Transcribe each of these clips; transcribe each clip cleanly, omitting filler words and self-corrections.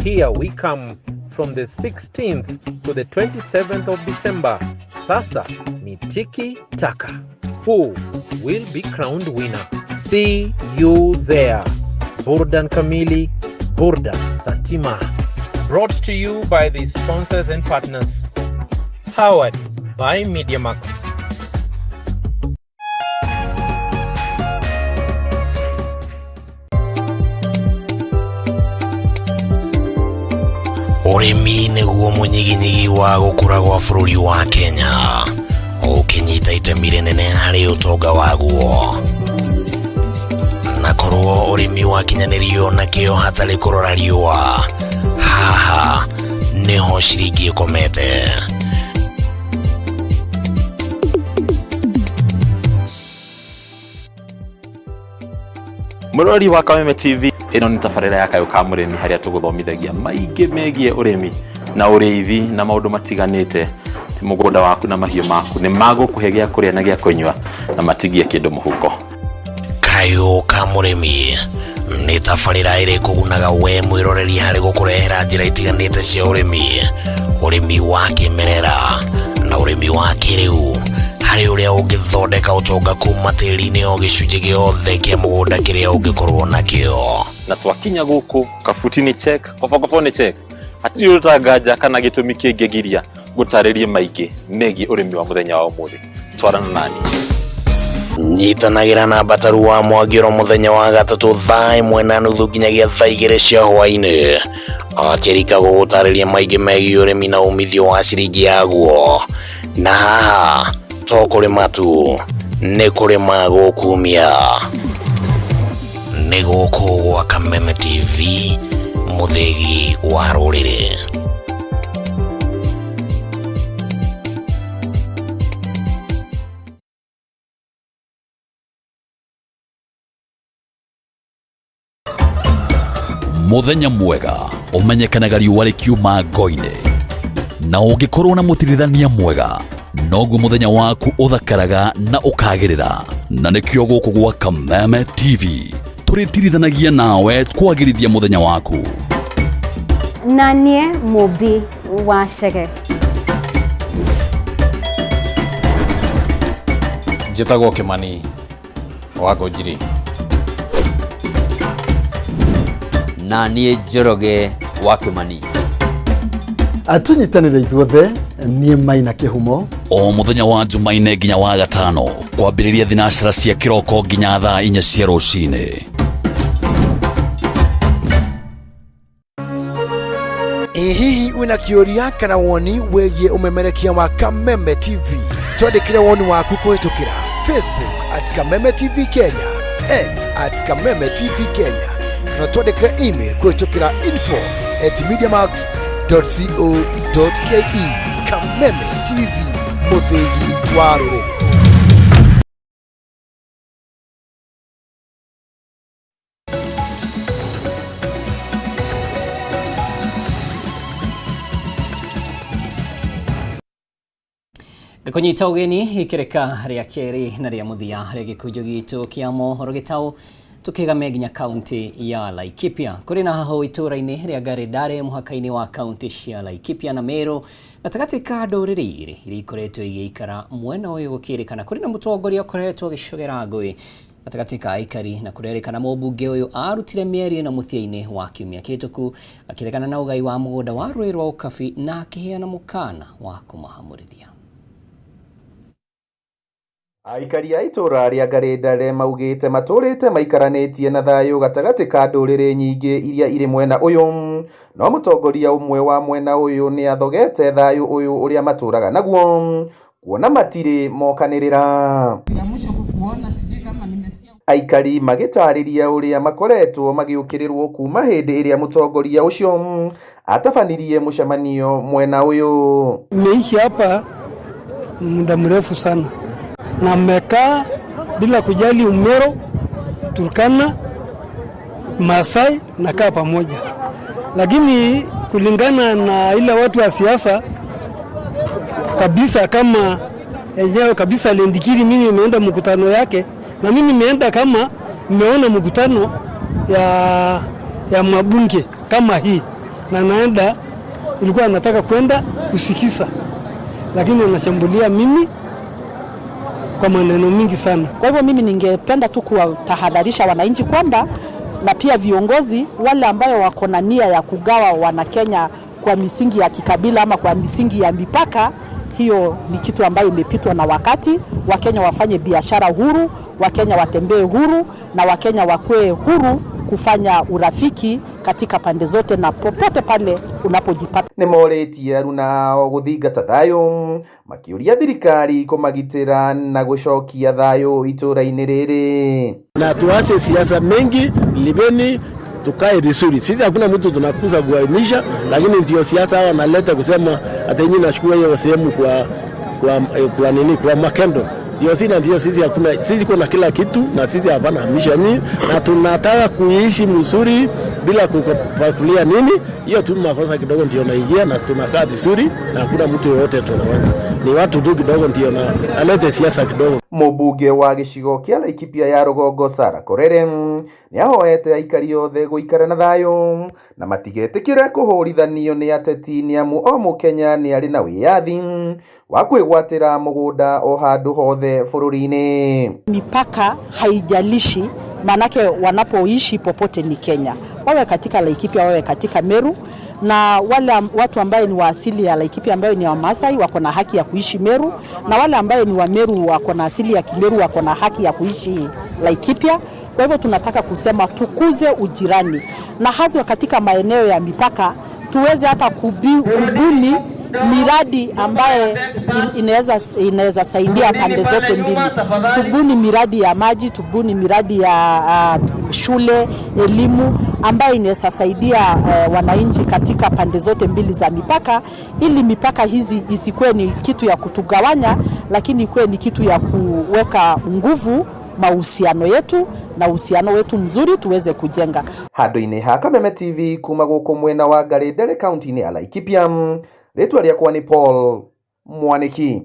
Here we come from the 16th to the 27th of December. Sasa ni tiki taka. Who will be crowned winner? See you there. Burdan Kamili, Burdan Satima. Brought to you by the sponsors and partners. Powered by MediaMax. Ũrĩmi nĩguo mũnyiginyigi wa gũkũra gwa bũrũri wa Kenya, ũkĩnyita itemi rĩnene harĩ ũtonga waguo. Na korwo ũrĩmi wakinyanĩrio na kĩo hatarĩ kũrora riũa, haha nĩho ciringi ĩkomete. Mũrori wa Kameme TV, ĩno nĩ tabarĩra ya Kayũ ka Mũrĩmi, harĩa tũgũthomithagia maingĩ megiĩ ũrĩmi na ũrĩithi na maũndũ matiganĩte. Ti mũgũnda waku na mahiũ maku nĩ magũkũhe gĩa kũrĩa na gĩa kũnyua na matigie kĩndũ mũhuko. Kayũ ka Mũrĩmi nĩ tabarĩra ĩrĩ kũgunaga we mwĩroreri harĩ gũkũrehera njĩra itiganĩte cia ũrĩmi, ũrĩmi wa kĩmerera na ũrĩmi wa kĩrĩu, harĩ ũrĩa ũngĩthondeka ũtonga kuma tĩri-inĩ o gĩcunjĩ gĩothe kĩa mũgũnda kĩrĩa ũngĩkorwo nakĩo. Na twakinya gũkũ kabuti nĩ check, kobokobo nĩ check, hatirĩ ũtanganja kana gĩtũmi kĩngĩgiria gũtarĩrie maingĩ megiĩ ũrĩmi wa mũthenya wa ũmũthĩ. Twarana nani. Nyitanagĩra na Mbataru wa Mwangĩro mũthenya wa gatatũ thaa 1:30 nginyagia thaa 2 cia hwaĩ-inĩ, akĩrika gũgũtarĩria maingĩ megiĩ ũrĩmi na umithio wa ciringi yaguo. Na haha to kũrĩma tu, nĩ kũrĩma gũkumia. Nĩ gũkũ gwa Kameme TV, mũthĩgi wa rũrĩrĩ. Mũthenya mwega ũmenyekanaga riũa rĩkiuma ngo-inĩ, na ũngĩkorwo na mũtirithania mwega noguo mũthenya waku ũthakaraga na ũkagĩrĩra. Na nĩkĩo gũkũ gwa Kameme TV tũrĩtirithanagia nawe kwagĩrithia mũthenya waku. Na niĩ Mũmbi wa Chege. Njĩtagwo Kĩmani wa Ngũnjiri. Na niĩ Njoroge wa Kĩmani. Tũnyitanĩre ithuothe, niĩ Maina Kĩhumo. O mũthenya wa Jumaine nginya wa gatano kwambĩrĩria thinacara cia kĩroko nginya thaa 4 cia rũcinĩ. Ĩ hihi wĩna kĩũria kana woni wĩgiĩ ũmemerekia wa Kameme TV? Twandĩkĩre woni waku kũhĩtũkĩra Facebook at Kameme TV Kenya, X at Kameme TV Kenya, kana twandĩkĩre email kũhĩtũkĩra info@mediamax.co.ke. Kameme TV, mũthĩgi wa rũrĩrĩ. Ngakũnyita ũgeni ikĩrĩka rĩa kerĩ na rĩa mũthia rĩa gĩkunjo gitũ kĩa mohoro gĩtaũ, tũkĩgame nginya kaunti ya Laikipia. Kũrĩ na hahũ itũũra-inĩ rĩa Ngarĩndarĩ mũhaka-inĩ wa kaunti cia Laikipia na Meru, gatagatĩ ka ndũrĩrĩ igĩrĩ iria ikoretwo igĩikara mwena ũyũ. Gũkĩrĩkana kũrĩ na mũtongoria ũkoretwo agĩcogera ngũĩ gatagatĩ ka aikari, na kũrerĩkana mũmbunge ũyũ arutire mĩario ĩno mũthia-inĩ wa kiumia kĩhĩtũku akĩregana na ũgai wa mũgũnda wa rũĩ rwa Ũkabi na akĩheana mũkana wa kũmahamũrithia. Aikari a itũũra rĩa Ngarĩndare maugĩte matũrĩte maikaranĩtie na thayũ gatagatĩ ka ndũrĩrĩ nyingĩ iria irĩ mwena ũyũ, no mũtongoria ũmwe wa mwena ũyũ nĩ athogete thayũ ũyũ ũrĩa matũraga naguo, kuona matirĩ mokanĩrĩra. Aikari magĩtarĩria ũrĩa makoretwo magĩũkĩrĩrwo kuma hĩndĩ ĩrĩa mũtongoria ũcio atabanirie mũcemanio mwena ũyũ. Nimeishi hapa muda mrefu sana na mmekaa bila kujali Umero, Turkana, Masai, nakaa pamoja, lakini kulingana na ile watu wa siasa kabisa, kama enyewe kabisa Lendikiri, mimi nimeenda mkutano yake na mimi nimeenda kama nimeona mkutano ya mabunge kama hii, na naenda, ilikuwa anataka kwenda kusikiza, lakini anashambulia mimi kwa maneno mingi sana. Kwa hivyo mimi ningependa tu kuwatahadharisha wananchi kwamba na pia viongozi wale ambayo wako na nia ya kugawa Wanakenya kwa misingi ya kikabila ama kwa misingi ya mipaka, hiyo ni kitu ambayo imepitwa na wakati. Wakenya wafanye biashara huru, Wakenya watembee huru na Wakenya wakuwe huru kufanya urafiki katika pande zote na popote pale unapojipata. Nĩ morĩtie aruna ao gũthingata thayũ, makĩũria thirikari kũmagitĩra na gũcokia thayũ itũra-inĩ rĩrĩ. Na tuache siasa mengi, libeni tukae vizuri. Sisi hakuna mtu tunakuza kuhamisha, lakini ndio siasa hawa wanaleta kusema hata nyinyi nachukua hiyo sehemu kwa nini, kwa makendo. Ndio sisi, ndio sisi hakuna, sisi kuna kila kitu na sisi hapana hamisha nyinyi, na tunataka kuishi mzuri bila kupakulia nini. Hiyo tu makosa kidogo ndio naingia na tunakaa vizuri na hakuna mtu yoyote tunaona. Ni watu tu kidogo ndio na alete siasa kidogo. Mũmbunge wa gĩcigo kĩa Laikipia ya rũgongo Sarah Korere nĩ ahoete aikari othe gũikara na thayũ na matigetĩkĩre kũhũrithanio nĩ ateti nĩamu o mũkenya nĩ arĩ na wĩyathi wa kwĩgwatĩra mũgũnda o handũ hothe bũrũri-inĩ. Mipaka haijalishi, maanake wanapoishi popote ni Kenya, wawe katika Laikipia, wawe katika Meru, na wale watu ambaye ni wa asili ya Laikipia ambayo ni Wamasai wako na haki ya kuishi Meru, na wale ambaye ni wa Meru wako na asili ya Kimeru wako na haki ya kuishi Laikipia. Kwa hivyo tunataka kusema tukuze ujirani, na haswa katika maeneo ya mipaka tuweze hata kubuni miradi ambaye inaweza saidia pande zote mbili. Tubuni miradi ya maji, tubuni miradi ya shule, elimu ambayo inaweza saidia wananchi katika pande zote mbili za mipaka, ili mipaka hizi isikuwe ni kitu ya kutugawanya, lakini ikuwe ni kitu ya kuweka nguvu mahusiano yetu na uhusiano wetu mzuri tuweze kujenga. Handũ-inĩ ha Kameme TV kuma gũkũ mwena wa Ngarĩndere kaunti-inĩ ya Laikipia, rĩtwa rĩakwa nĩ Paul Mwanĩki.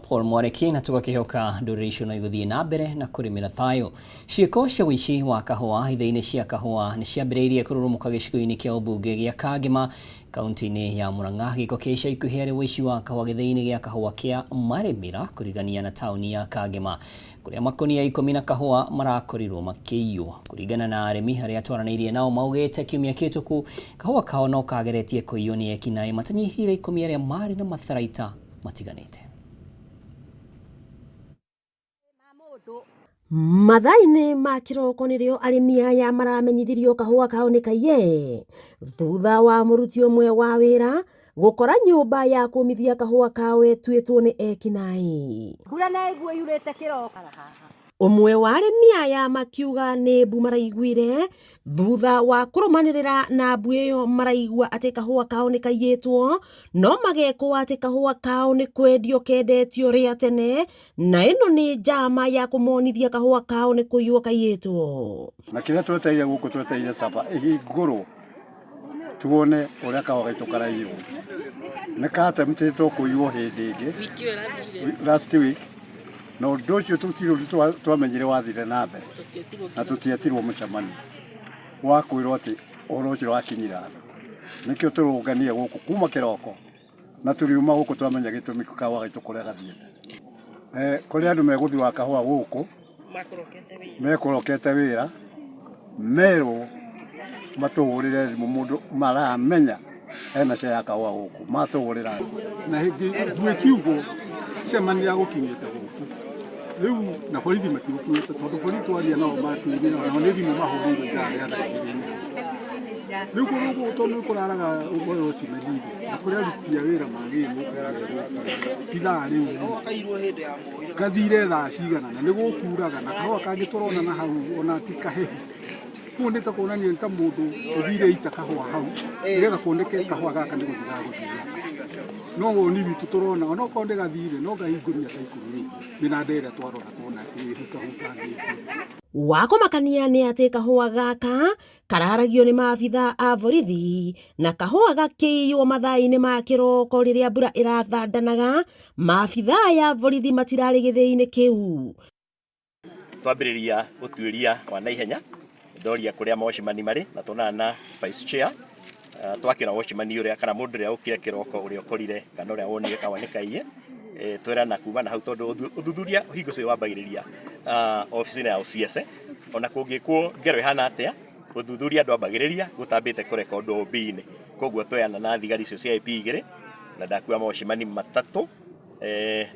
Paul Mwaniki, na tugakihoka ndũrĩrĩ icio no igũthiĩ na mbere na kũrĩmĩra thayũ. Ciĩko cia ũici wa kahũa ithĩi-inĩ cia kahũa nĩ ciambĩrĩirie kũrũrũmũka gĩcigo-inĩ kĩa ũmbunge gĩa Kangema kaunti-inĩ ya Murang'a. Gĩko kĩa ica ikuhĩ harĩ ũici wa kahũa gĩthĩi-inĩ gĩa kahũa kĩa Marĩmĩra kũrigania na taũni ya Kangema, kũrĩa makũnia 10 na kahũa marakorirwo makĩiywo. Kũringana na arĩmi arĩa twaranĩirie nao, maugĩte kiumia kĩhĩtũku kahũa kao no kageretie kũiywo nĩ ekinaĩ matanyihĩire 10 arĩa marĩ na matharaita matiganĩte. Mathaa-inĩ ma kĩroko nĩrĩo arĩmi aya maramenyithirio kahũa kao nĩ kaiye thutha wa mũruti ũmwe wa wĩra gũkora nyũmba ya kũmithia kahũa kao ĩtuĩtwo nĩ ekinaĩ. Mbura na ĩguo yurĩte kĩroko. Ũmwe wa arĩmi aya makiuga nĩ mbu maraiguire thutha wa kũrũmanĩrĩra na mbu ĩyo, maraigua atĩ kahũa kao nĩ kaiyĩtwo, no magekwo atĩ kahũa kao nĩ kwendio kendetio rĩa tene, na ĩno nĩ njama ya kũmonithia kahũa kao nĩ kũiywo kaiyĩtwo. Na kĩrĩa twetereire gũkũ, twetereire caba ĩhingũrwo tuone ũrĩa kahũa gaitũ karaiywo. Nĩ katemtĩtwo kũiywo hĩndĩ ĩngĩ last week, na ũndũ ũcio tũtirĩ ũndũ twamenyire wathire na mbere, na tũtietirwo mũcemanio wa kwĩrwo atĩ ũhoro ũcio wakinyira andũ. Nĩkĩo tũrũnganire gũkũ kuma kĩroko, na tũriuma gũkũ twamenya gĩtũmi kahũa gaitũ kũrĩa gathiĩte. Kũrĩ andũ megũthua kahũa gũkũ mekũrokete wĩra, merwo matũhũrĩre thimũ, mũndũ maramenya ena share ya kahũa gũkũ matũhũrĩra. Na hĩndĩ mbu ĩkiugwo cemania gũkinyĩte gũkũ rĩu, na borithi matigũkinyĩte, tondũ borithi twaria nao matwĩrire nao nĩ thimũ mahũrĩirwo ithaa rĩa thaa 2 na rĩu kũndũ tondũ nĩ kũraraga ũhoro ũcio na kũrĩ aruti a wĩra magĩrĩirwo gũkorwo ithaa rĩu gathire thaa cigana, na nĩ gũkuraga, na kahũa kangĩ tũrona na hau ona ti kahehu. Kũu nĩ ta kuonania nĩ ta mũndũ ũthire ita kahũa hau nĩgetha kuoneke kahũa gaka nĩ gũthiĩ gagũthira. No woni witũ tũrona onokorwo nĩ gathire no ngahingũria thaa 10 rĩu mĩnanda ĩrĩa twarora tuona ĩhutahutangĩtio. Wa kũmakania nĩ atĩ kahũa gaka kararagio nĩ maabitha a borithi, na kahũa gakĩiywo mathaa-inĩ ma kĩroko rĩrĩa mbura ĩrathandanaga, maabitha aya borithi matirarĩ gĩthĩi-inĩ kĩu. Twambĩrĩria ũtuĩria wa naihenya Ndoria kũrĩa mawatchman marĩ na tuonana na vice chair. Twakĩona watchman ũrĩa kana mũndũ ũrĩa ũkire kĩroko ũrĩa ũkorire kana ũrĩa wonire kahũa nĩ kaiye. Twerana kuma na hau tondũ ũthuthuria hingo ciothe wambagĩrĩria obici-inĩ ya OCS. Ona kũngĩkwo ngero ĩhana atĩa, ũthuthuria ndwambagĩrĩria gũtambĩte kũrekondwo OB-inĩ. Koguo tweyana na thigari icio cia AP igĩrĩ na ndakua mawatchman matatũ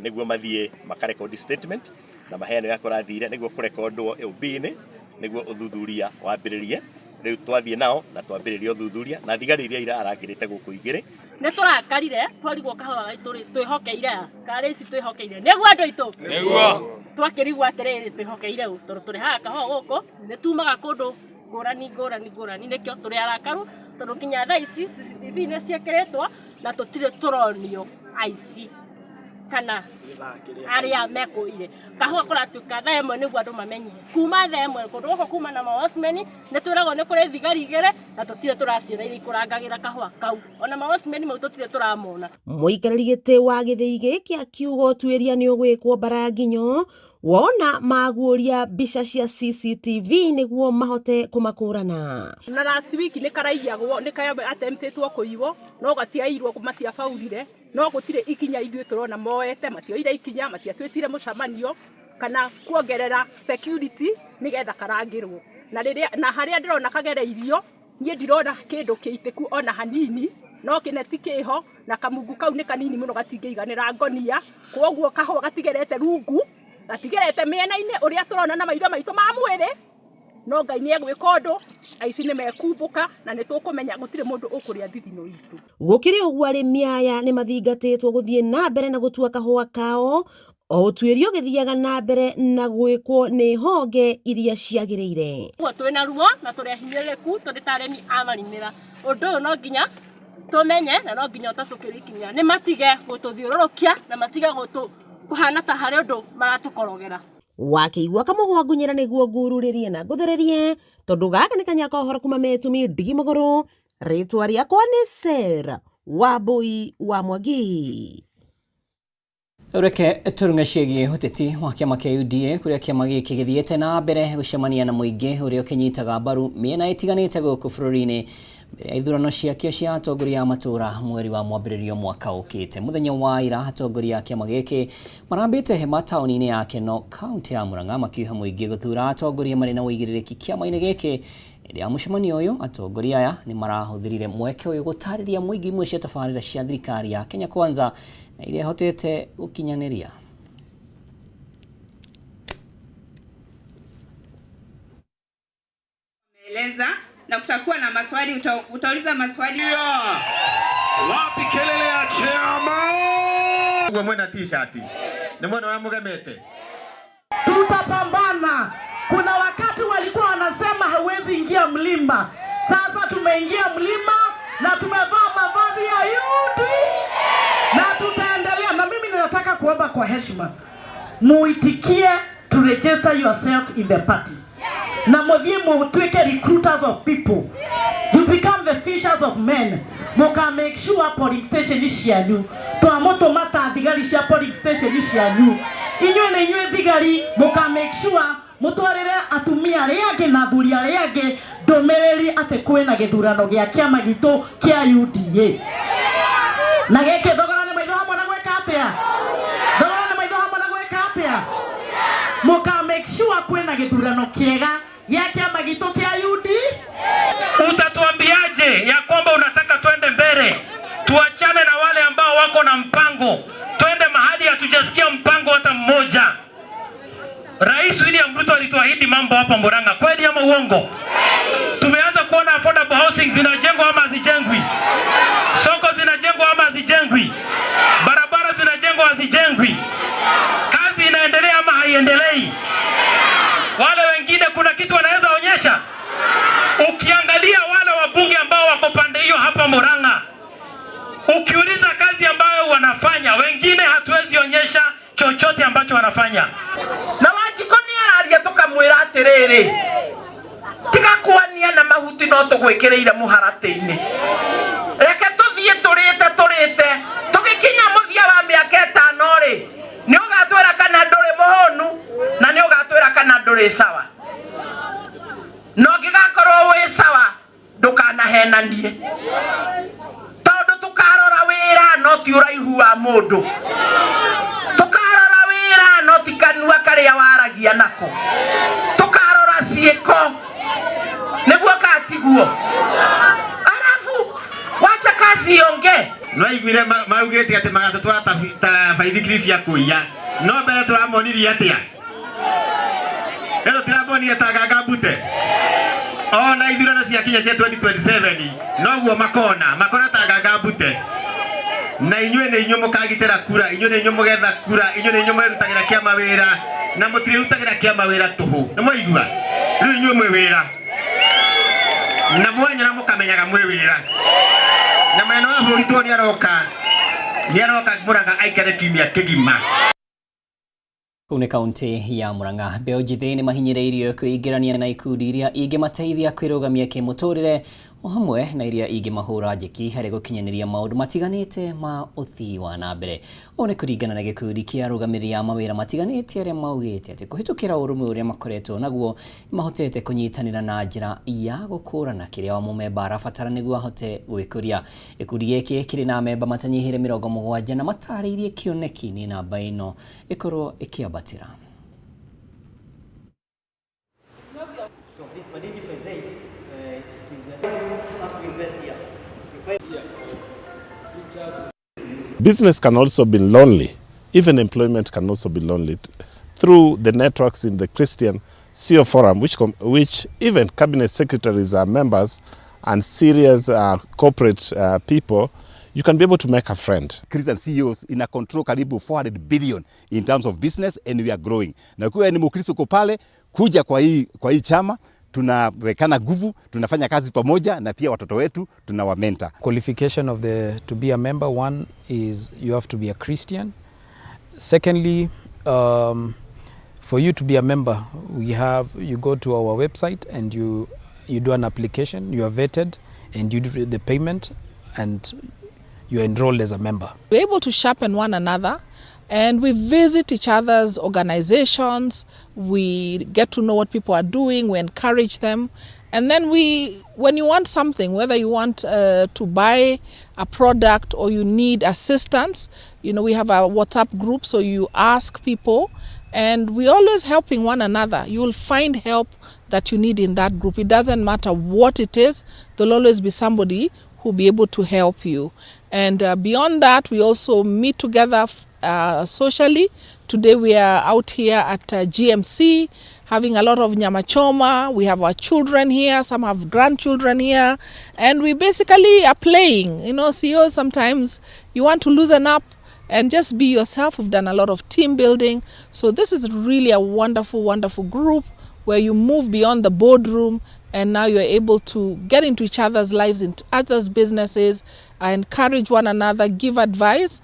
nĩguo mathiĩ makarekondi statement na maheane ũrĩa kũrathire nĩguo kũrekondwo OB-inĩ nĩguo ũthuthuria wambĩrĩrie. Rĩu twathiĩ nao na twambĩrĩria ũthuthuria na thigari iria irarangĩrĩte gũkũ igĩrĩ. Nĩ tũrakarire twarigwo kahũa gaitũ rĩ twĩhokeire a karĩ ici twĩhokeire nĩguo andũ aitũ Nĩguo. Twakĩrigwo atĩrĩrĩ twĩhokeire ũ tondũ tũrĩhaga kahũa gũkũ nĩ tumaga kũndũ ngũrani ngũrani ngũrani nĩkĩo tũrĩ arakaru tondũ nginya thaa ici CCTV nĩ ciĩkĩrĩtwo na tũtirĩ tũronio aici kana arĩa mekũire kahũa kũratuĩka thaa ĩmwe nĩguo andũ mamenyire kuma thaa ĩmwe kũndũ gũkũ kuma na mawatchman nĩ twĩragwo nĩ kũrĩ thigari igĩrĩ na tũtirĩ tũraciona iria ikũrangagĩra kahũa kau ona mawatchman mau tũtirĩ tũramona. Mũikarĩri gĩtĩ wa gĩthĩi gĩkĩ akiuga ũtuĩria nĩ ũgwĩkwo mbara nginyo wona maguũria mbica cia CCTV nĩguo mahote kũmakũrana. Na last week nĩ karaiyagwo nĩ ka attemptĩtwo kũiywo no gatiaiyirwo matiabaurire no gũtirĩ ikinya ithuĩ tũrona moete matioire ikinya matiatwĩtire mũcemanio kana kuongerera security nĩgetha karangĩrwo na rĩrĩa na harĩa ndĩrona kagereirio niĩ ndirona kĩndũ kĩitĩku ona hanini no kĩneti kĩho na kamungu kau nĩ kanini mũno gatingĩiganĩra ngonia kwoguo kahũa gatigerete rungu gatigerete mĩena-inĩ ũrĩa tũrona na maitho maitũ ma mwĩrĩ no Ngai nĩ egwĩka ũndũ aici nĩ mekumbũka na nĩ tũkũmenya gũtirĩ mũndũ ũkũrĩa thithino itũ. Gũkĩrĩ ũguo arĩmi aya nĩ mathingatĩtwo gũthiĩ na mbere na gũtua kahũa kao o ũtuĩria ũgĩthiaga na mbere na gwĩkwo nĩ honge iria ciagĩrĩire. Ũguo twĩna ruo na tũrĩ ahinyĩrĩrĩku tũrĩ ta arĩmi a marimĩra. Ũndũ ũyũ no nginya tũmenye na no nginya ũtacũkĩrio ikinya nĩ matige gũtũthiũrũrũkia na matige gũtũ kũhana ta harĩ ũndũ maratũkorogera. Wakĩigua kamũgwa ngunyĩra nĩguo ngururĩrie na ngũthĩrĩrie tondũ gaka nĩ kanya ka ũhoro kuma Metumi ndigi magũrũ. Rĩtwa rĩakwa nĩ Sarah Wambui wa Mwangi. Reke tũrung'e ciĩgiĩ ũteti wa kĩama kĩa UDA kũrĩa kĩama gĩkĩ gĩthiĩte na mbere gũcemania na mũingĩ ũrĩa ũkĩnyitaga mbaru mĩena ĩtiganĩte gũkũ bũrũri-inĩ mbere ya ithurano ciakĩo cia atongoria a matũũra mweri wa mwambĩrĩrio mwaka ũkĩte. Mũthenya wa ira atongoria a kĩama gĩkĩ marambĩte hema taũni-inĩ ya Keno kaunti ya Murang'a makiuha mũingĩ gũthura atongoria marĩ na ũigĩrĩrĩki kĩama-inĩ gĩkĩ. Hĩndĩ ya mũcemanio ũyũ atongoria aya nĩ marahũthĩrire mweke ũyũ gũtarĩria mũingĩ imwe cia tabarĩra cia thirikari ya Kenya Kwanza na iria ĩhotete gũkinyanĩria. Eleza na kutakuwa na maswali utauliza maswali. Wapi kelele ya chama? Ugo mwena t-shirt. Ni mwena wa mugemete. Tutapambana. Kuna wakati walikuwa wanasema hauwezi ingia mlima. Sasa tumeingia mlima na tumevaa mavazi ya UD na tutaendelea. Na mimi ninataka kuomba kwa heshima muitikie to register yourself in the party. Na muthie mutuike recruiters of people. You become the fishers of men. Muka make sure polling station cianyu twamutuma ta thigari cia polling station cianyu. Inyuĩ nĩ inyuĩ thigari, muka make sure mutwarĩre atumia arĩa angĩ na athuri arĩa angĩ ndũmĩrĩri atĩ kwĩna gĩthurano gĩa kĩama gitũ kĩa UDA. Na gĩkĩ thogora nĩ maitho hamwe na gwĩka atĩa? Thogora nĩ maitho hamwe na gwĩka atĩa? Muka make sure kwĩna gĩthurano kĩega gĩa kĩama gitũ kĩa UDA. Utatuambiaje ya kwamba unataka twende mbele? Tuachane na wale ambao wako na mpango, twende mahali hatujasikia mpango hata mmoja. Rais William Ruto alituahidi mambo hapa Murang'a, kweli ama uongo? Tumeanza kuona affordable housing zinajengwa ama hazijengwi? Soko zinajengwa ama hazijengwi? Barabara zinajengwa hazijengwi? Kazi inaendelea ama haiendelei? Wale wengine kuna kitu wanaweza onyesha? Ukiangalia wale wabunge ambao wako pande hiyo hapa Murang'a, ukiuliza kazi ambayo wanafanya, wengine hatuwezi onyesha chochote ambacho wanafanya. Na Wanjikũ nĩ araria tũkamwĩra atĩrĩrĩ, tiga kwania na mahuti no tũgwĩkĩrĩire mũharatĩ-inĩ. Reke tũthiĩ tũrĩte tũrĩte, tũgĩkinya mũthia wa mĩaka ĩtano rĩ, nĩ ũgatwĩra kana ndũrĩ mũhũnu na nĩ ũgatwĩra kana ndũrĩ sawa. Na ũngĩga Ndukanahenanie tondu tukarora wira no ti uraihu wa mundu, tukarora wira no ti kanua karia waragia nako, tukarora ciiko niguo katiguo. Arafu wacha kazi ionge. No aiguire maugite ati magatutwara ta baithikiri cia kuiya, no mbere turamonirie atia? Ĩno tiramonire ta nganga mbute. Ona ithurano ciakinya cia 2027 noguo makona makona ta nganga mbute. Na inyuĩ nĩ inyuĩ mũkagitĩra kura, inyuĩ nĩ inyuĩ mũgetha kura, inyuĩ nĩ inyuĩ mwĩrutagĩra kĩama wĩra, na mũtirĩrutagĩra kĩama wĩra tũhũ. Nĩ mwaigua? Rĩu inyuĩ mwĩ wĩra, na mwanyona mũkamenyaga mwĩ wĩra. Na mwena wa bũrũri tuo nĩaroka Murang'a aikare kiumia kĩgima. Kũu nĩ kaunti ya Murang'a. Mbeũ njĩthĩ nĩ mahinyĩrĩirio kwĩingĩrania na ikundi iria ingĩmateithia kwĩrũgamia kĩmũtũrĩre o hamwe na iria ingĩmahũra njeki harĩ gũkinyanĩria maũndũ matiganĩte ma ũthii wa na mbere. Ũũ nĩ kũringana na gĩkundi kĩa arũgamĩrĩri a mawĩra matiganĩte arĩa maugĩte atĩ kũhĩtũkĩra ũrũmwe ũrĩa makoretwo naguo nĩmahotete kũnyitanĩra na njĩra ya gũkũrana kĩrĩa o mũmemba arabatara nĩguo ahote gwĩkũria. Gĩkundi gĩkĩ kĩrĩ na amemba matanyihĩire 70 na matarĩirie kĩoneki nĩ namba ĩno ĩkorwo ĩkĩambatĩra. So this Malindi Phase 8, it is us to invest here. Business can also be lonely. Even employment can also be lonely. Through the networks in the Christian CEO Forum, which even cabinet secretaries are members and serious corporate people, you can be able to make a friend. Christian CEOs ina control karibu 400 billion in terms of business and we are growing. Na ukiwa ni Mkristo uko pale, kuja kwa hii chama, tunawekana nguvu, tunafanya kazi pamoja na pia watoto wetu tunawamentor. Qualification of the to be a member, one is you have to be a Christian. Secondly, for you to be a member, you go to our website and you do an application, you are vetted and you do the payment and you are enrolled as a member. We're able to sharpen one another and we visit each other's organizations, we get to know what people are doing, we encourage them. And then when you want something, whether you want to buy a product or you need assistance, you know, we have a WhatsApp group, so you ask people and we're always helping one another. You will find help that you need in that group. It doesn't matter what it is, there'll always be somebody who'll be able to help you. And beyond that, we also meet together socially. Today we are out here at GMC having a lot of nyama choma. We have our children here, some have grandchildren here, and we basically are playing. You know, CEOs, sometimes you want to loosen up and just be yourself. We've done a lot of team building. So this is really a wonderful, wonderful group where you move beyond the boardroom and now you're able to get into each other's lives, into others' businesses, encourage one another, give advice.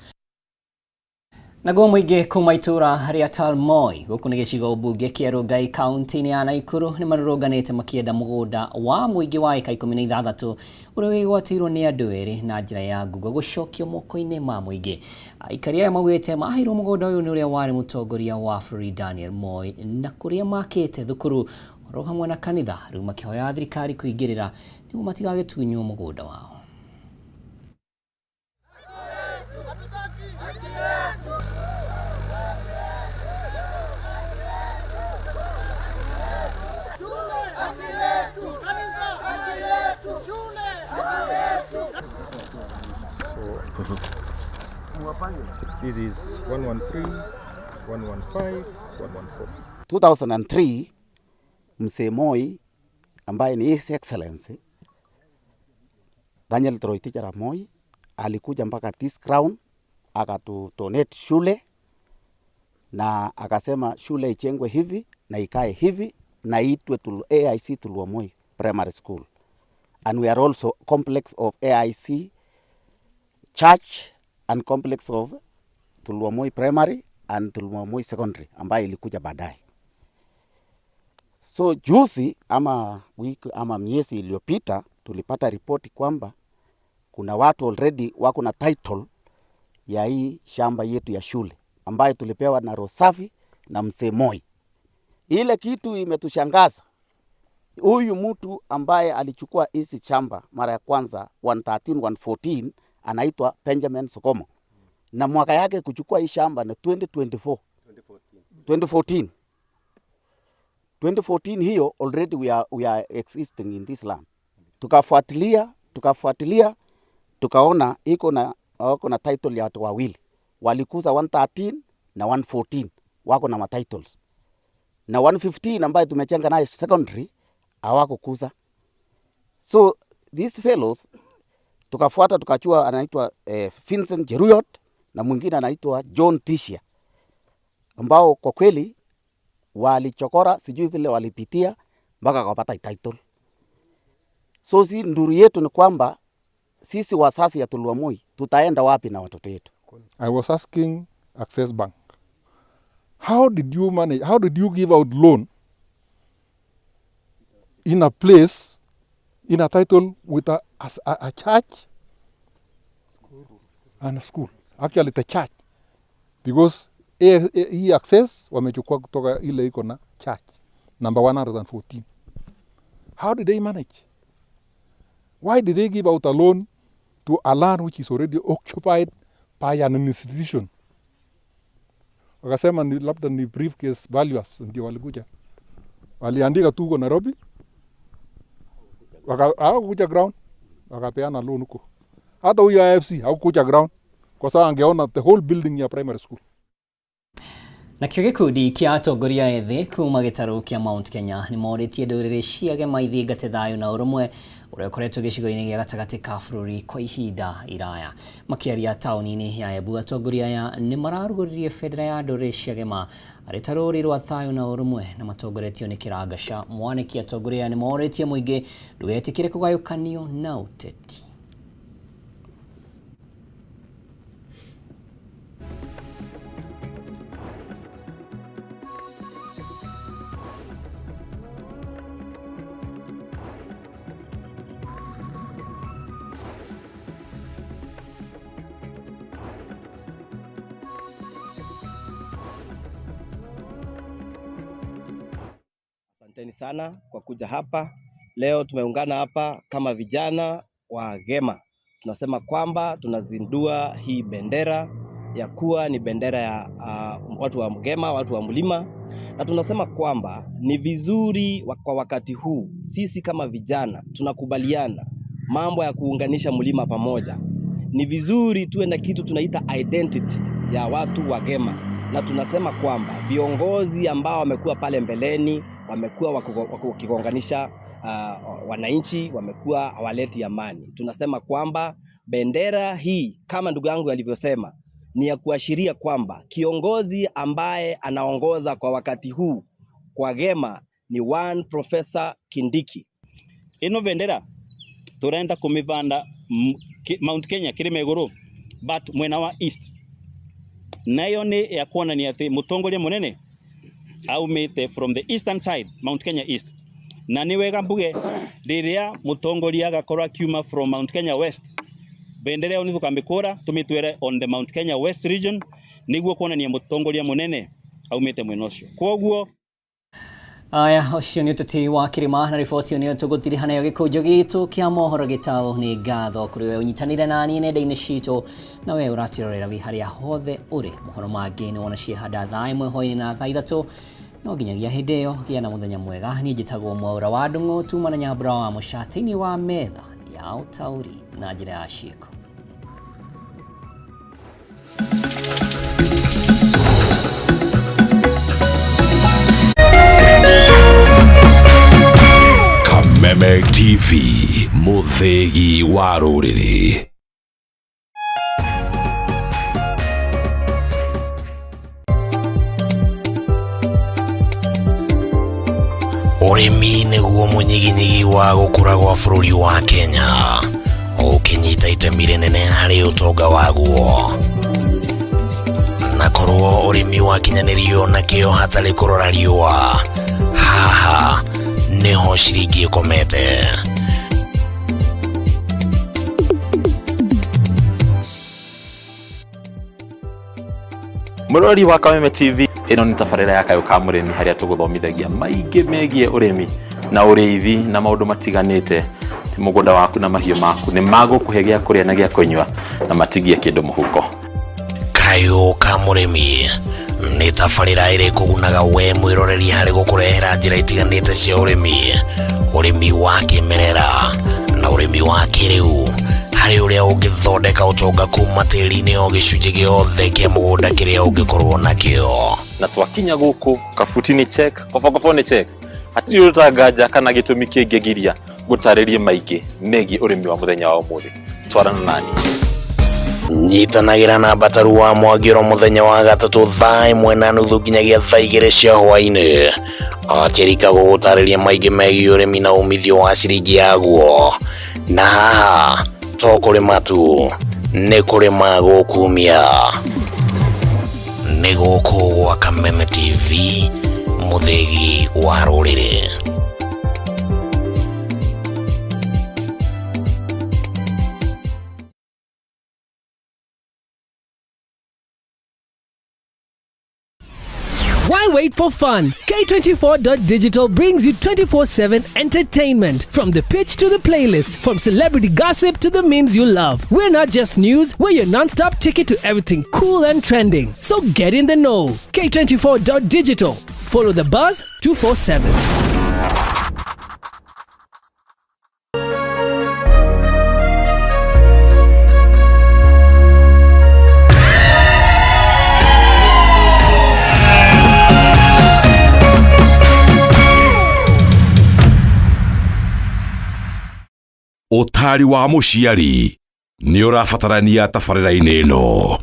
Naguo mũingĩ kuma itũra rĩa Talmoi gũkũ nĩ gĩcigo mbunge kĩa Rongai kaunti-inĩ ya Naikuru nĩ marũrũnganĩte makĩenda mũgũnda wa mũingĩ wa ĩka 16 ũrĩa wĩgwatĩirwo nĩ andũ erĩ na njĩra ya ngungo gũcokio moko-inĩ ma mũingĩ. Aikari aya maugĩte maheirwo mũgũnda ũyũ nĩ ũrĩa warĩ mũtongoria wa bũrũri Daniel Moi na kũrĩa makĩte thukuru oro hamwe na kanitha, rĩu makĩhoya thirikari kũingĩrĩra nĩguo matigagĩtunywo mũgũnda wao. This is 113, 115, 114. 2003, Mzee Moi ambaye ni His Excellency Daniel Toroitich arap Moi alikuja mpaka this ground akatu donate shule na akasema shule ijengwe hivi na ikae hivi na iitwe AIC Tulwa Moi Primary School. And we are also complex of AIC Church and complex of Tulwa Moi Primary and Tulwa Moi Secondary ambayo ilikuja baadaye. So juzi ama wiki ama miezi iliyopita tulipata ripoti kwamba kuna watu already wako na title ya hii shamba yetu ya shule ambayo tulipewa na Rosafi na Mzee Moi. Ile kitu imetushangaza Huyu mtu ambaye alichukua hizi shamba mara ya kwanza 113 114 anaitwa Benjamin Sokomo, na mwaka yake kuchukua hii shamba ni 2024 2014 2014 hiyo already we are existing in this land. Tukafuatilia tukafuatilia tukaona iko na wako na title ya watu wawili walikuza 113 na 114 wako na matitles, na 115 ambayo tumechenga naye secondary hawakukuza. So these fellows tukafuata tukachua, anaitwa Vincent Jeruyot na mwingine anaitwa John Tishia, ambao kwa kweli walichokora, sijui vile walipitia mpaka wakapata title. So si nduru yetu ni kwamba sisi wasasi ya Tulwamoi tutaenda wapi na watoto yetu? I was asking Access Bank, how did you manage, how did you give out loan in a place, in a title with a church and a school? Actually the church, because hii Access wamechukua kutoka ile iko na church number 114. How did they manage? Why did they give out a loan to a land which is already occupied by an institution? Wakasema ni labda ni briefcase valuers ndio walikuja, waliandika tu huko Nairobi, hawakuja ground, wakapeana loan huko. Hata huyo IFC hakukuja ground kwa sababu angeona the whole building ya primary school. Nakĩo gĩkundi kĩa atongoria ethĩ kuma gĩtarũ kĩa Mount Kenya nĩ morĩtie ndũrĩrĩ cia Gema ithingate thayũ na ũrũmwe ũrĩa ũkoretwo gĩcigo-inĩ gĩa gatagatĩ ka bũrũri kwa ihinda iraya. Makĩaria taũni-inĩ ya Embu, atongoria aya nĩ mararugũririe bendera ya ndũrĩrĩ cia Gema arĩ ta rũri rwa thayũ na ũrũmwe na matongoretio nĩ Kĩrangaca Mwanĩki. Atongoria aya nĩ morĩtie mũingĩ ndũgetĩkĩre kũgayũkanio na ũteti. Asanteni sana kwa kuja hapa leo. Tumeungana hapa kama vijana wa Gema. Tunasema kwamba tunazindua hii bendera ya kuwa ni bendera ya watu wa Gema, watu wa mlima, na tunasema kwamba ni vizuri kwa wakati huu sisi kama vijana tunakubaliana mambo ya kuunganisha mlima pamoja. Ni vizuri tuwe na kitu tunaita identity ya watu wa Gema, na tunasema kwamba viongozi ambao wamekuwa pale mbeleni wamekuwa wakigonganisha wananchi, wamekuwa hawaleti amani. Tunasema kwamba bendera hii kama ndugu yangu alivyosema ni ya kuashiria kwamba kiongozi ambaye anaongoza kwa wakati huu kwa Gema ni one Professor Kindiki. Ino bendera turenda kumivanda Mount Kenya kirima iguru but mwena wa east, nayo ni ya kuonania ati mutongoria munene aumite from the eastern side, Mount Kenya East. Na ni wega mbuge riria mutongoria agakorwo akiuma from Mount Kenya West, bendera ĩyo nĩ tumitwere on the Mount Kenya West region niguo kuonania mutongoria munene aumite mwena ucio. Kwoguo aya ũcio nĩ ũteti wa kĩrĩma na riboti ĩyo nĩyo tũgũtiriha nayo gĩkũnjo gitũ kĩa mohoro gĩtao. Nĩ ngatho kũrĩ we ũnyitanĩire naniĩ nenda-inĩ citũ na we ũratwĩrorera wĩ harĩa hothe ũrĩ. Mohoro mangĩ nĩ wona ciehanda thaa 1 hwaĩ-inĩ na thaa 3. No nginyagia hĩndĩ ĩyo gĩa na mũthenya mwega. Niĩ njĩtagwo Mwaũra wa Ndung'u, tuma na Nyambura wa Mũca thĩinĩ wa metha ya ũtaũri na njĩra ya ciĩko. Kameme TV, mũthĩgi wa rũrĩrĩ. Ũrĩmi nĩguo mũnyiginyigi wa gũkũra gwa bũrũri wa Kenya, ũkĩnyita itemi rĩnene harĩ ũtonga waguo. Na korwo ũrĩmi wakinyanĩrio na kĩo hatarĩ kũrora riũa, haha nĩho ciringi ĩkomete. Mũrori wa Kameme TV, ĩno nĩ tabarĩra ya Kayũ ka Mũrĩmi harĩa tũgũthomithagia maingĩ megiĩ ũrĩmi. Na ũrĩithi na maũndũ matiganĩte ti mũgũnda waku na mahiũ maku nĩ magũkũhe gĩa kũrĩa na gĩa kũnyua na matigie kĩndũ mũhuko. Kayũ ka mũrĩmi nĩ tabarĩra ĩrĩ kũgunaga we mwĩroreri harĩ gũkũrehera njĩra itiganĩte cia ũrĩmi, ũrĩmi wa kĩmerera na ũrĩmi wa kĩrĩu, harĩ ũrĩa ũngĩthondeka ũtonga kuma tĩri-inĩ o gĩcunjĩ gĩothe kĩa mũgũnda kĩrĩa ũngĩkorwo nakĩo. Na twakinya gũkũ kabuti nĩ check, kobokobo nĩ check, hatirĩ ũrutanganja kana gĩtũmi kĩngĩgiria ngũtarĩrie maingĩ megiĩ ũrĩmi wa mũthenya wa ũmũthĩ. Twarana nani. Nyitanagĩra na Mbataru wa Mwangĩro mũthenya wa gatatũ thaa 1:30 nginyagia thaa 2 cia hwaĩ-inĩ, akĩrika gũgũtarĩria maingĩ megiĩ ũrĩmi na umithio wa ciringi yaguo. Na haha to kũrĩma tu, nĩ kũrĩma gũkumia. Nĩ gũkũ gwa Kameme TV, mũthĩgi wa rũrĩrĩ. Why wait for fun? K24.digital brings you 24/7 entertainment. From the pitch to the playlist, from celebrity gossip to the memes you love. We're not just news, we're your non-stop ticket to everything cool and trending. So get in the know. K24.digital. Follow the buzz 247. Ũtaari wa mũciari nĩ ũrabatarania tabarĩra-inĩ ĩno.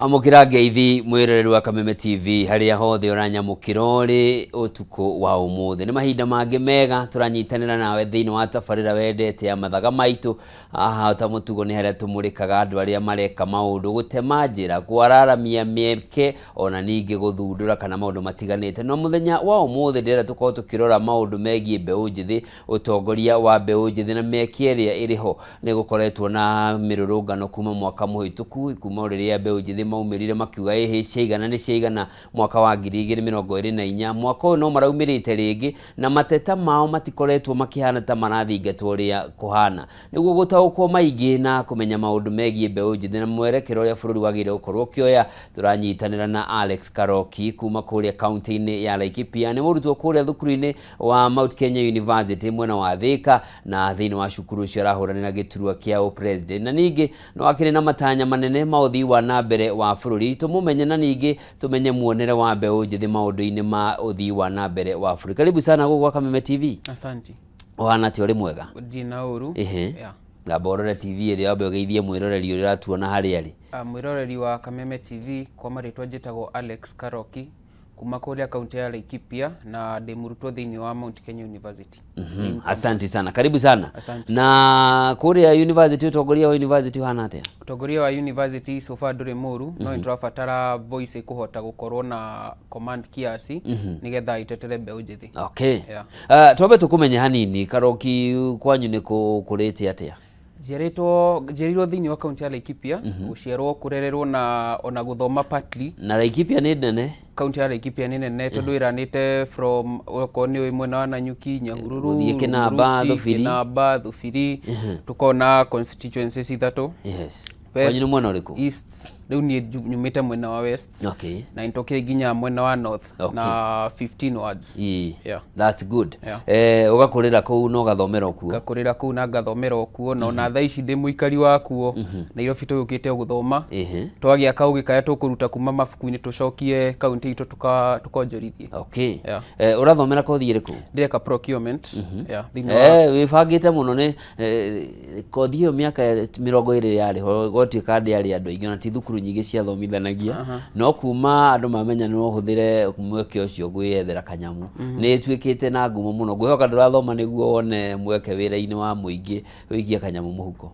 Amũkĩra ngeithi mwĩroreri wa Kameme TV harĩa hothe ũranyamũkĩra ũrĩ ũtukũ wa ũmũthĩ. Nĩ mahinda mangĩ mega tũranyitanĩra nawe thĩinĩ wa tabarĩra wendete ya mathaga maitũ. Haha ta mũtugo nĩ harĩa tũmũrĩkaga andũ arĩa mareka maũndũ, gũtema njĩra, kwararamia mĩeke, ona ningĩ gũthundũra kana maũndũ matiganĩte. No mũthenya wa ũmũthĩ ndĩrenda tũkorwo tũkĩrora maũndũ megiĩ mbeũ njĩthĩ, ũtongoria wa mbeũ njĩthĩ na mĩeke ĩrĩa ĩrĩ ho. Nĩ gũkoretwo na mĩrũrũngano kuma mwaka mũhĩtũku, kuma rĩrĩa mbeũ njĩthĩ maumĩrire makiuga ĩhĩ ciaigana nĩ ciaigana mwaka wa 2024. Mwaka ũyũ no maraumĩrĩte rĩngĩ na mateta mao matikoretwo makĩhana ta marathingatwo ũrĩa kũhana. Nĩguo gũtaũkwo maingĩ na kũmenya maũndũ megiĩ mbeũ njĩthĩ na mwerekero ũrĩa bũrũri wagĩrĩire gũkorwo ũkĩoya, tũranyitanĩra na Alex Karoki kuma kũrĩa kaunti-inĩ ya Laikipia. Nĩ mũrutwo kũrĩa thukuru-inĩ wa Mount Kenya University mwena wa Thika, na thĩinĩ wa cukuru ũcio arahũranĩra gĩturwa kĩa ũpresident, na ningĩ no akĩrĩ na matanya manene ma ũthii wa na mbere wa bũrũri. Tũmũmenye na ningĩ tũmenye muonere wa mbeũ njĩthĩ maũndũ-inĩ ma ũthii wa na mbere wa bũrũri. Karibu sana gũkũ gwa Kameme TV. Asante. Ũhana atĩa, ũrĩ mwega? Ndirĩ na ũru. Ĩhĩ. Yeah. Ngamba ũrore TV ĩrĩa wambe ũgeithie mwĩroreri ũrĩa ũratuona harĩa arĩ. Mwĩroreri wa Kameme TV, kwa marĩtwa njĩtagwo Alex Karoki kuma kũrĩa kaunti ya Laikipia na ndĩ mũrutwo thĩinĩ wa Mount Kenya University. Asante sana, karibu sana. Asante. Na kũrĩa university, ũtongoria wa university ũhana atĩa? Ũtongoria wa university so far ndũrĩ mũru, no nĩ tũrabatara voice ĩkũhota gũkorwo na command kiasi nĩgetha ĩtetere mbeũ njĩthĩ. Okay. Yeah. Twambe tũkũmenye hanini Karoki, kwanyu nĩ kũrĩte atĩa? Njiarĩtwo, njiarĩirwo thĩinĩ wa kaunti ya Laikipia, gũciarwo, kũrererwo na ona gũthoma partly. Na Laikipia nĩ nene? Kaunti ya Laikipia nĩ nene tondũ ĩranĩte from okorwo nĩ mwena wa Nanyuki, Nyahururu, Gũthiĩ Kĩnamba, Rumuruti, Thubiri. Kĩnamba, Thubiri, tukona constituencies ithatũ. West, Kwanyu nĩ mwena ũrĩkũ? East. Rĩu niĩ nyumĩte mwena wa West. Na nĩtũkĩrĩ nginya mwena wa North na 15 wards. Yeah. That's good. Yeah. Ũgakũrĩra kũu na ũgathomera kuo? Ngakũrĩra kũu na ngathomera o kuo, na ona thaa ici ndĩ mũikari wa kuo. Nairobi tũgĩũkĩte o gũthoma. Twagĩa kaũgĩ karĩa tũkũruta kuma mabuku-inĩ tũcokie kaunti itũ tũkonjorithie. Yeah. Ũrathomera kothi ĩrĩkũ? Ndĩreka procurement. Yeah, thĩinĩ wa Wĩbangĩte mũno nĩ kothi ĩyo mĩaka 20 yarĩ ho, gwatuĩka ndĩarĩ andũ aingĩ ona ti thukuru nyingĩ ciathomithanagia. No kuma andũ mamenya no ũhũthĩre mweke ũcio gwĩyethera kanyamu, nĩ ĩtuĩkĩte na ngumo mũno. Ngwĩhoka ndũrathoma nĩguo wone mweke wĩra-inĩ wa mũingĩ wĩikie kanyamu mũhuko.